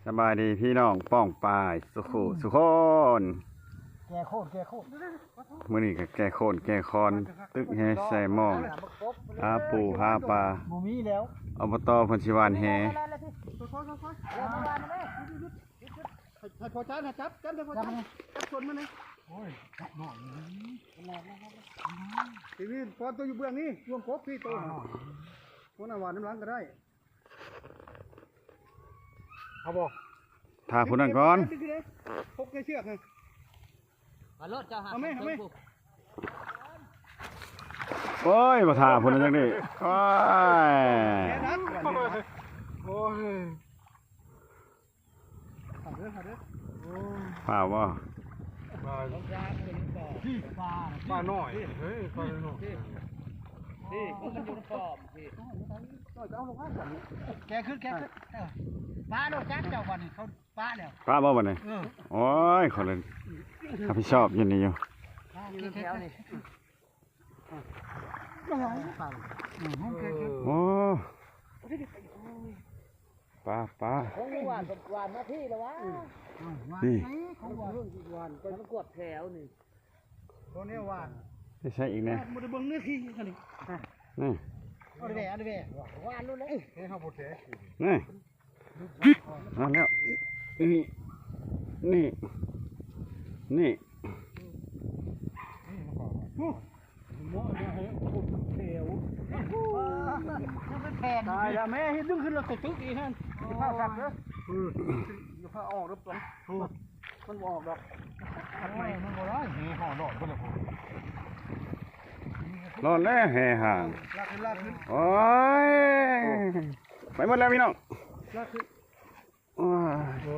ສະບາຍດີພີ່ນ້ອງປ້ອງປາຍສຸຂູສຸຄົນ ແກ່ໂຄດ ແກ່ໂຄດ ມື້ນີ້ກໍແກ່ໂຄດແກ່ຄອນ ຕຶກແຫໃສ່ໝອງ ຫາປູຫາປາ ບໍ່ມີແລ້ວ ອບຕ ເພິ່ນຊິຫວ່ານແຫ ຄ່ອຍໆ ຄ່ອຍໆ ໃຫ້ພໍ່ຈານ ໃຫ້ຈັບ ຈັບ ໃຫ້ພໍ່ຈານ ຈັບ ຈັບຊົນມັນນີ້ ໂອ້ຍ ຈັບໜ້ອຍ ນີ້ ນີ້ ປ້ອນໂຕຢູ່ເບື້ອງນີ້ ລວງກົບ ພີ່ໂຕ ຄົນໜ້າຫວ່ານນຳຫຼັງກໍໄດ້ ເອົາບໍ່ ຖ້າຜູ້ນັ້ນກ່ອນ ປົກໃນເຊືອກ ມາໂລດເຈົ້າຫາ ເອົາແມ່ ເອົາແມ່ ໂອ້ຍ ບໍ່ຖ້າຜູ້ນັ້ນຈັ່ງນີ້ ໂອ້ຍ ໂອ້ຍ ເອົາເດີ ເອົາເດີ ໂອ້ຍ ພ້າວບໍ່ ປາ ປານ້ອຍ ເຮີ້ຍ ປານ້ອຍ ນີ້ ມັນຢູ່ໃນປ້ອມ ນີ້ ແກ່ຂຶ້ນ ແກ່ຂຶ້ນ ເອີ ປາໂລດຈັກເຈົ້າ ບັດນີ້ເຂົາປາແລ້ວ ປາບໍ່ບັດນີ້ ເອີ ໂອ້ຍ ເຂົາເລີຍຮັບຜິດຊອບຢູ່ນີ້ຢູ່ ປາ ຢູ່ແຖວນີ້ ໂອ້ ປາ ປາ ຂອງຫວານ ຫວານມາພີ້ລະວະ ນີ້ ຂອງຫວານ ຫວານ ໄປມາກວດແຖວນີ້ ໂຕນີ້ຫວານ ໄປໃສ່ອີກແດ່ ບໍ່ໄດ້ເບິ່ງເນື້ອທີ່ ນີ້ ນີ້ ເອົາແດ່ ເອົາແດ່ ຫວານໂລດເລີຍ ເຮົາບໍ່ແທ້ ນີ້ ມາແລ້ວ ນີ້ ນີ້ ນີ້ ຕາຍແລ້ວແມ່ ເຮັດດຶງຂຶ້ນແລ້ວຕົກຕຶກອີກຫັ້ນ ຢ່າພາສັບເດີ ຢ່າພາອອກເດີ ມັນບໍ່ອອກດອກ ມັນບໍ່ໄດ້ ເຮຮອດ ຮອດເບິດແລ້ວ ຮອດແລ້ວ ແຫຫ່າງ ລາກຂຶ້ນ ລາກຂຶ້ນ ໂອ້ຍ ໄປໝົດແລ້ວພີ່ນ້ອງ ລາກຂຶ້ນ ໂອ້ຍ ໂອ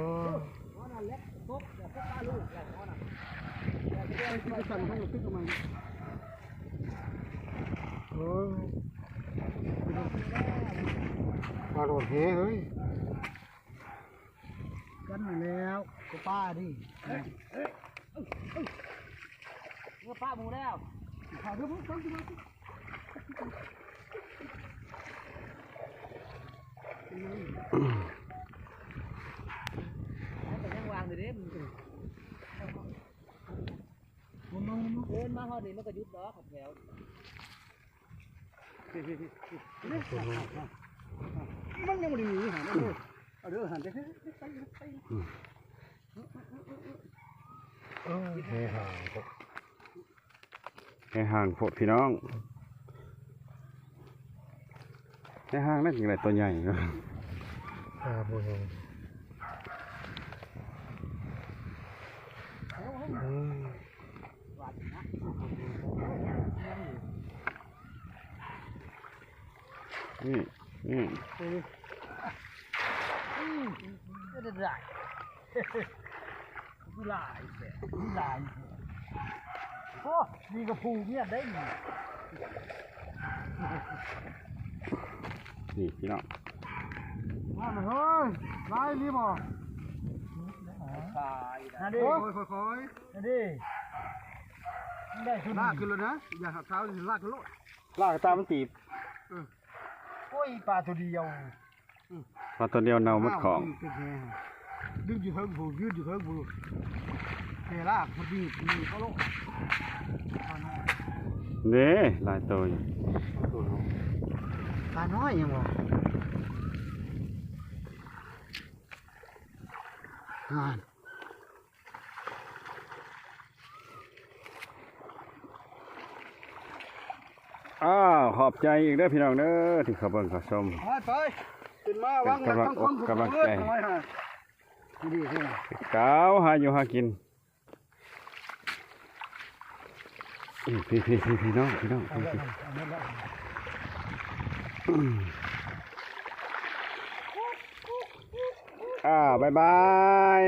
້ຍ ປາໂດດເຮເຮີ້ຍ ກັນມາແລ້ວ ກໍປາດີ ເມື່ອປາໝູ່ແລ້ວ ເຂົ້າເດີ ເບິ່ງ ເບິ່ງ ເບິ່ງ ມັນກໍຍັງວາງຢູ່ເດ້ ມັນ ມັນ ມັນ ເດີນມາຮອດນີ້ມັນກໍຢຸດດອກ ແຖວ ມັນຍັງບໍ່ໄດ້ໜີຫັ້ນ ເອົາເດີ ເອົາເດີ ຫັ້ນ ໄປ ໄປ ໄປ ເອີ ແຫຫ່າງໂພດ ແຫຫ່າງໂພດພີ່ນ້ອງ ແຫຫ່າງນັ້ນຈັ່ງໃດ ໂຕໃຫຍ່ເນາະ ປາບໍ່ແຮງ ອືມ ນີ້ ນີ້ ອືມ ອືມ ເປັນໄດ້ ຫຼາຍແທ້ ຫຼາຍແທ້ ໂອ້ ນີ້ກໍຜູ້ເມຍໄດ້ນີ້ ນີ້ພີ່ນ້ອງ ມາເຮີ້ຍ ຫຼາຍອີ່ຫຼີບໍ່? ຄ່ອຍໆ ຫັ້ນເດ້ ຄ່ອຍໆ ຫັ້ນເດ້ ໄດ້ ລາກຂຶ້ນແລ້ວນະ ຢ່າເອົາເທົ້າ ລາກຂຶ້ນໂລດ ລາກຕາມັນຕີບ ເອີ ໂອ້ຍ ປາໂຕດຽວ ອືມ ປາໂຕດຽວເນົ່າໝົດຂອງ ດຶງຢູ່ເທິງພຸ້ນ ຢືນຢູ່ເທິງພຸ້ນ ແຫ່ລາກ ມັນດີດ ດີດເຂົາໂລດ ເດ້ ຫຼາຍໂຕຢູ່ ປານ້ອຍຍັງວ່າ ຫັ້ນ ອ້າວ ຂອບໃຈອີກເດີພີ່ນ້ອງເດີ ທີ່ເຂົ້າເບິ່ງເຂົ້າຊົມ ໄປ ຂຶ້ນມາ ເປັນກຳລັງອົກກຳລັງໃຈ ດີໆ ກ່າວຫາຢູ່ຫາກິນ ພີ່ໆ ພີ່ນ້ອງ ພີ່ນ້ອງ ພີ່ ພີ່ ອ້າວ ບາຍບາຍ.